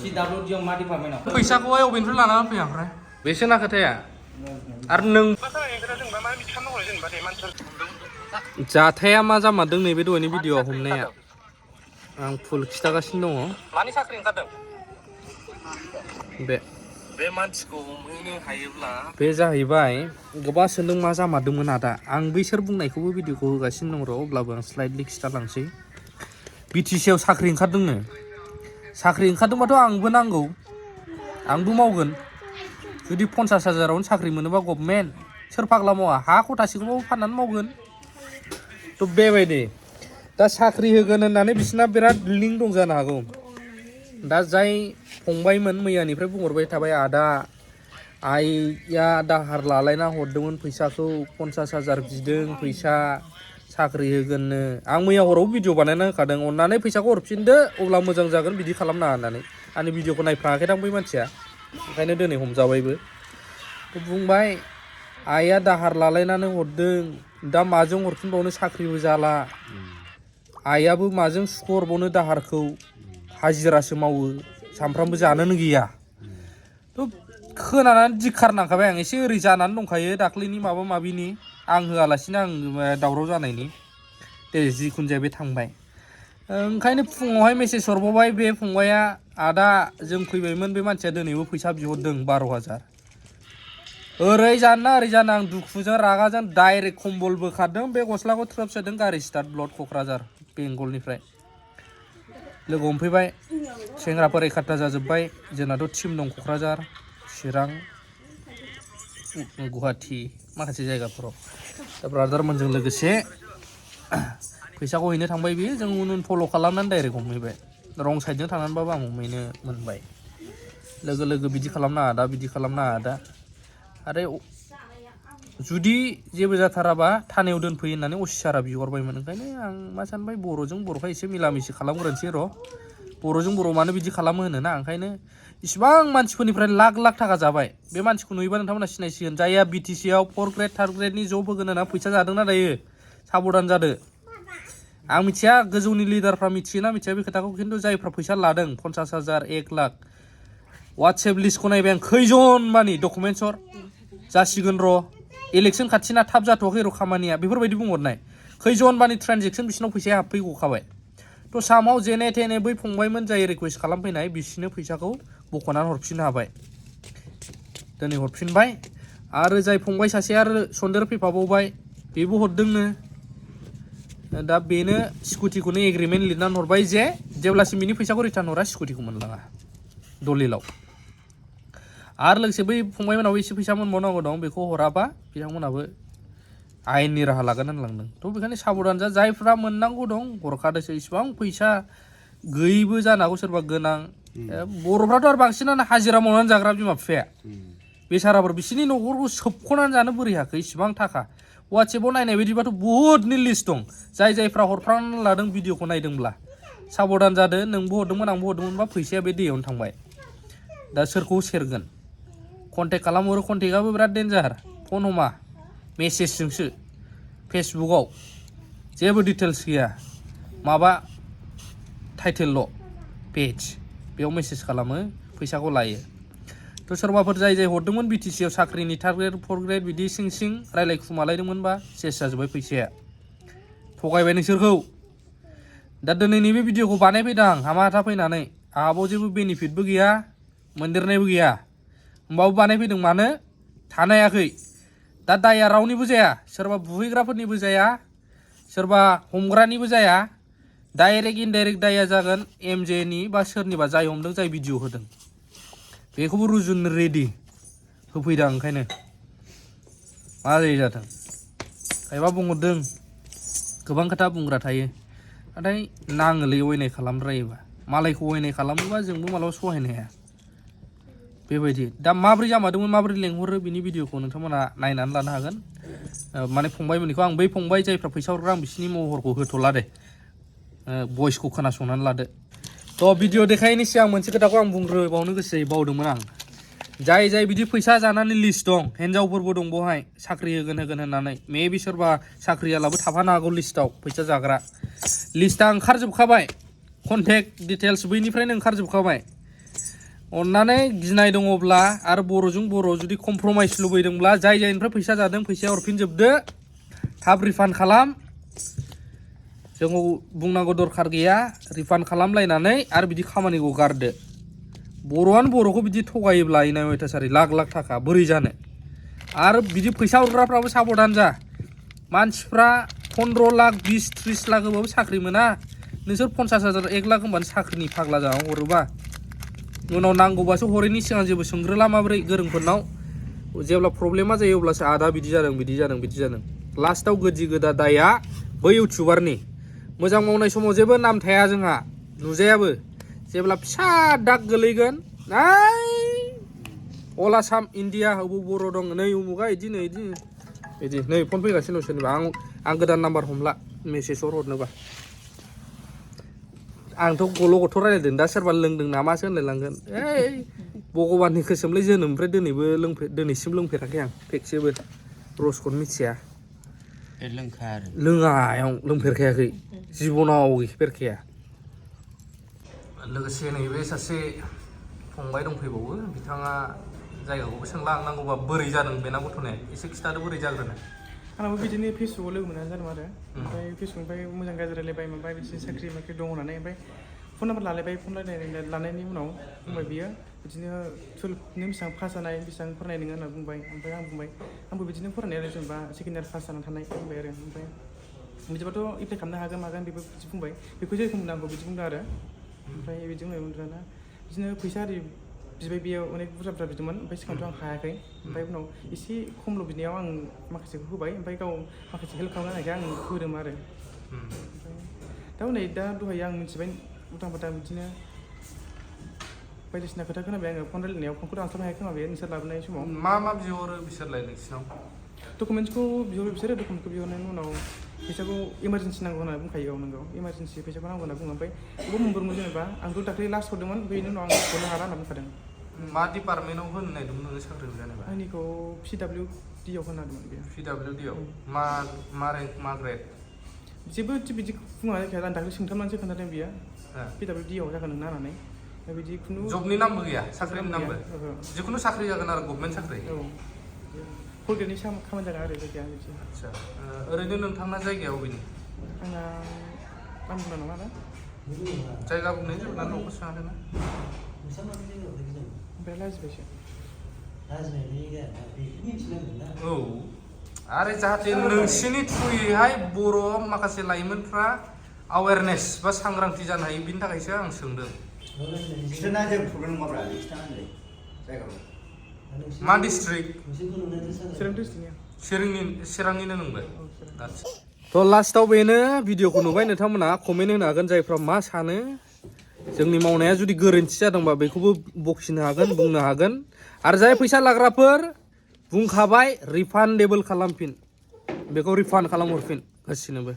CWD मा डिपार्टमेन्टआव फैसाखौहाय अबेनिफ्राय लाना फैया ओमफ्राय बेसो ना खोथाया आरो नों जाथाया मा जामारदों नैबे दहायनि भिडिअ'आव हमनाया आं फुल खिथागासिनो दङ मानि साख्रि ओंखारदों बे मानसिखौ हमहैनो हायोब्ला बे जाहैबाय गोबां सोंदों मा जामारदोंमोन आदा आं बैसोर बुंनायखौबो भिडिअ'खौ होगासिनो दं र' अब्लाबो आं स्लाइडलि खिथालांसै बिटिसिआव साख्रि ओंखारदोंनो साख्रि ओंखारदोंबाथ' आंबो नांगौ आंबो मावगोन जुदि 50,000 साख्रि मोनोबा गभर्नमेन्ट सोर फाग्ला मावा हा खथासेखौबाबो फाननानै मावगोन थ' बेबायदि दा साख्रि होगोन होननानै बिसिना बिराद लिंक दं जानो हागौ दा जाय फंबायमोन मैयानिफ्राय बुंहरबाय थाबाय आदा आइया दाहार लालायना हरदोंमोन फैसाखौ 50,000 बिदों फैसा साख्रि होगोननो आं मैया हराव भिडिअ बानायना होखादों अननानै फैसाखौ हरफिनदो अब्ला मोजां जागोन बिदि खालामनाङा होननानै आंनि भिडिअखौ नायफ्राङाखैदां बै मानसिया ओंखायनो दिनै हमजाबायबो बुंबाय आइया दाहार लालायनानै हरदों दा माजों हरफिनबावनो साख्रिबो जाला आइयाबो माजों सुख'हरबावनो दाहारखौ हाजिरासो मावो सामफ्रामबो जानोनो गैया थ' खोनानानै दिखार नांखाबाय आं एसे ओरै जानानै दंखायो दाख्लैनि माबा माबिनि आं होआलासिनो आं दावराव जानायनि दे जिखुनु जाया बे थांबाय ओंखायनो फुङावहाय मेसेज हरबावबाय बे फंबाया आदा जों फैबायमोन बे मानसिया दिनैबो फैसा बिहरदों 12,000 ओरै जाना ओरै जाना आं दुखुजों रागाजों डाइरेक्ट कम्बल बोखारदों बे गस्लाखौ थ्रोब सोदों गारि स्टार्ट ब्लड क'क्राझार बेंगलनिफ्राय लोगो हमफैबाय सेंग्राफोर एखाट्टा जाजोब्बाय जोंनाथ' टिम दं क'क्राझार चिरां गुवाहाटि माखासे जायगाफोराव दा ब्रादारमोनजों लोगोसे फैसाखौ हैनो थांबाय बियो जों उन फल' खालामनानै डाइरेक्ट हमहैबाय रं साइडजों थांनानैबाबो आं हमहैनो मोनबाय लोगो लोगो बिदि खालामनाङा दा बिदि खालामनाङा दा आरो जुदि जेबो जाथाराबा थानायाव दोनफैयो होननानै असिसारा बिहरबायमोन ओंखायनो आं मा सानबाय बर'जों बर'खाय एसे मिलामिसि खालामग्रोनोसै र' बर'जों बर' मानो बिदि खालामो होनोना ओंखायनो इसिबां मानसिफोरनिफ्राय लाख लाख थाखा जाबाय बे मानसिखौ नुयोबा नोंथांमोना सिनायसिगोन जायहा बिटिसिआव 4 ग्रेड 3 ग्रेडनि जब होगोन होनना फैसा जादोंना दायो साबधान जादो आं मिथिया गोजौनि लिडारफ्रा मिथियोना मिथिया बे खोथाखौ खिन्थु जायफ्रा फैसा लादों 50,000 1 लाख वाट्सएप लिस्टखौ नायबाय आं खैजन मानि डकुमेन्ट्स हर जासिगोन र' इलेक्सन खाथिना थाब जाथ'वाखै र' खामानिया बेफोरबायदि बुंहरनाय खैजन मानि ट्रेनजेक्सन बिसिनाव फैसाया हाबफैगखाबाय थ' सामाव जेने थेने बै फंबायमोन जाय रिकुवेस्ट खालामफैनाय बिसिनो फैसाखौ बख'नानै हरफिननो हाबाय दिनै हरफिनबाय आरो जाय फंबाय सासे आरो सन्देर फैफाबावबाय बेबो हरदोंनो दा बेनो स्कुटिखौनो एग्रिमेन्ट लिरनानै हरबाय जे जेब्लासिम बिनि फैसाखौ रिटार्न हरा स्कुटिखौ मोनलाङा दलिलाव आरो लोगोसे बै फंबायमोनाव एसे फैसा मोनबावनांगौ दं बेखौ हराबा बिथांमोनाबो आयेननि राहा लागोन होनलांदों थ' बेखायनो साबधान जा जायफ्रा मोननांगौ दं हरखादोसो इसिबां फैसा गैयैबो जानो हागौ सोरबा गोनां बर'फ्राथ' आरो बांसिनानो हाजिरा मावनानै जाग्रा बिमा बिफाया बेसाराफोर बिसोरनि न'खरखौ सोबख'नानै जानो बोरै हाखो इसिबां थाखा वाट्सएपआव नायनाय बायदिबाथ' बुहुतनि लिस्ट दं जायफ्रा हरफ्रांनानै लादों भिडिअखौ नायदोंब्ला साबधान जादो नोंबो हरदोंमोन आंबो हरदोंमोनबा फैसाया बे दैयावनो थांबाय दा सोरखौ सेरगोन कन्टेक्ट खालामहरो कन्टेक्टआबो बिराद डेन्जार फन हमा मेसेजजोंसो फेसबुकआव जेबो डिटेल्स गैया माबा टाइटेलल' पेज बेयाव मेसेज खालामो फैसाखौ लायो थ' सोरबाफोर जाय हरदोंमोन बिटिसिआव साख्रिनि 3 ग्रेड 4 ग्रेड बिदि सिं सिं रायलायखुमालायदोंमोनबा सेस जाजोब्बाय फैसाया थगायबाय नोंसोरखौ दा दिनै नैबे भिडिअखौ बानायफैदों आं हामा हाथा फैनानै आंहाबाव जेबो बेनिफिटबो गैया मोनदेरनायबो गैया होमबाबो बानायफैदों मानो थानो हायाखै दा दाया रावनिबो जाया सोरबा बुहैग्राफोरनिबो जाया सोरबा हमग्रानिबो जाया डाइरेक्ट इनडाइरेक्ट दाया जागोन एमजेनि बा सोरनिबा जाय हमदों जाय भिडिअ होदों बेखौबो रुजुननो रेडि होफैदों ओंखायनो मा जायो जाथों खायबा बुंहरदों गोबां खोथा बुंग्रा थायो नाथाय नाङोलै अयनाय खालामद्रायोबा मालायखौ अयनाय खालामोबा जोंबो मालाबा सहायनो हाया बेबायदि दा माब्रै जामारदोंमोन माब्रै लेंहरो बिनि भिडिअखौ नोंथांमोना नायनानै लानो हागोन माने फंबायमोननिखौ आं बै फंबाय जायफ्रा फैसा हरग्रा आं बिसिनि महरखौ होथ'ला दे भइसखौ खोनासंनानै लादो थ' भिडिअ देखायैनि सिगां मोनसे खोथाखौ आं बुंग्रोबावनो गोसो जायो बावदोंमोन आं जाय बिदि फैसा जानानै लिस्ट दं हिन्जावफोरबो दं बेवहाय साख्रि होगोन होननानै मेबि सोरबा साख्रियालाबो थाफानो हागौ लिस्टआव फैसा जाग्रा लिस्टआ ओंखारजोबखाबाय कन्टेक्ट डिटेल्स बैनिफ्रायनो ओंखारजोबखाबाय अन्नानै गिनाय दङब्ला आरो बर'जों बर' जुदि कमप्रमाइस लुबैदोंब्ला जाय जायनिफ्राय फैसा जादों फैसाया हरफिनजोबदो थाब रिफान्ड खालाम जोङो बुंनांगौ दरखार गैया रिफान्ड खालामलायनानै आरो बिदि खामानिखौ गारदो बर'आनो बर'खौ बिदि थगायोब्ला इनाय अयथासारि लाख लाख थाखा बोरै जानो आरो बिदि फैसा हरग्राफ्राबो साबधान जा मानसिफ्रा 15 लाख 20-30 लाख होबाबो साख्रि मोना नोंसोर 50,000 1 लाख होनबानो साख्रिनि फाग्ला जानानै हरोबा उनाव नांगौबासो हरैनि सिगां जेबो सोंग्रोला माब्रै गोरोंफोरनाव जेब्ला प्रब्लेमा जायो अब्लासो आदा बिदि जादों लास्टआव गोदि गोदा दाया बै इउटिउबारनि मोजां मावनाय समाव जेबो नाम थाया जोंहा नुजायाबो जेब्ला फिसा दाग गोलैगोन अल आसाम इन्डिया अबाव बर' दं नै उमुगा इदि नै फन फैगासिनो सोरनिबा आं गोदान नाम्बार हमला मेसेज हरनोबा आंथ' गल' गथ' रायलायदों दा सोरबा लोंदों नामासो होनलायलांगोन भगबाननि खोसोमलै जोनोमनिफ्राय दिनैसिम लोंफेराखै आं फेकसेबो रसखौनो मिथिया लोङा आं लोंफेरखायाखै जिबनाव गैफेरखाया लोगोसे नैबे सासे फंबाय दंफैबावो बिथाङा जायगाखौबो सोंलांनांगौबा बोरै जादों बेना गथ'नाया एसे खिथादो बोरै जाग्रोनो आंनाबो बिदिनो फेसबुकआव लोगो मोननानै जादों आरो ओमफ्राय फेसबुकनिफ्राय मोजां गाज्रि रायलायबाय माबाय बिदिनो साख्रि बाख्रि दं होननानै ओमफ्राय फन नाम्बार लालायबाय फन लानायनि उनाव बुंबाय बियो बिदिनो 12 नों बेसेबां पास जानाय बेसेबां फरायनाय नोङो होनना बुंबाय ओमफ्राय आं बुंबाय आंबो बिदिनो फरायनाया जेनेबा सेकेन्ड इयार पास जानानै थानाय बुंबाय आरो ओमफ्राय बिदिबाथ' एप्लाइ खालामनो हागोन मागोन बेबो बिदि बुंबाय बेखौ जेरोखोम नांगौ बिदि बुंदों आरो ओमफ्राय बिदि बुंनाय दाना बिदिनो फैसा आरि बिबाय बेयो अनेक बुरजा बिदोंमोन ओमफ्राय सिगांथ' आं हायाखै ओमफ्राय उनाव एसे खमल' बिनायाव आं माखासेखौ होबाय ओमफ्य गाव माखासे हेल्प खालामनो हानायखाय आं होदोंमोन आरो ओमफ्राय दा दहाय आं मिथिबाय उल्थां फाल्थां बिदिनो बायदिसिना खोथा खोनाबाय आङो फन रायलायनायाव फनखौ दानस्लाबनो हायाखै खोमा बे नोंसोर लाबोनाय समाव मा बिहरो बिसोरलाय नोंसिनाव डकुमेन्टसखौ बिहरो बिसोरो डकुमेन्टखौ बिहरनायनि उनाव फैसाखौ इमारजेन्सि नांगौ होनना बुंखायो नोंगौ इमारजेन्सि फैसाखौ नांगौ होनना बुङो ओमफ्राय बबेबा मोनबोदोंमोन जेनेबा आंथ' दाख्लै लास्ट हरदोंमोन बेनि उनाव आं हरनो हाला होनना बुंखादों मा डिपार्टमेन्टआव होनो नागिरदोंमोन नोङो साख्रिखौ जेनेबा आंनिखौ PWD आव होनो नागिरदोंमोन बेयो PWD आव मा रेंक मा ग्रेड जेबो बिदि बुङाखै आं दाख्लै सोंथारनानैसो खोन्थादों बियो PWD आव जागोन नोंना होननानै बिदि खुनु जबनि नामबो गैया साख्रिनि नामबो जिखुनु साख्रि जागोन आरो गभर्नमेन्ट साख्रि फर ग्रेडनि खामानि जागोन आरो जायगाया बिदि आदसा ओरैनो नोंथांना जायगायाव बेनि आंना आं बुंना नङा ना जायगा बुंनाय जेबो ना न'खौ सोङाखै ना ओमफ्राय लाजिबायसो औ आरो जाहाथे नोंसिनि थ्रुयैहाय बर' माखासे लाइमोनफ्रा एवेयारनेस बा सांग्रांथि जानो हायो बिनि थाखायसो आं सोंदों खिथाना जेबो प्रब्लेम नङाब्रा खिथानानै जायगाखौ मा डिस्ट्रिक्ट चिरांनिनो नोंबो थ' लास्टआव बेनो भिडिअखौ नुबाय नोंथांमोना कमेन्ट होनो हागोन जायफ्रा मा सानो जोंनि मावनाया जुदि गोरोन्थि जादोंबा बेखौबो बखिनो हागोन बुंनो हागोन आरो जाय फैसा लाग्राफोर बुंखाबाय रिफान्डेबल खालामफिन बेखौ रिफान्ड खालामहरफिन गासिनोबो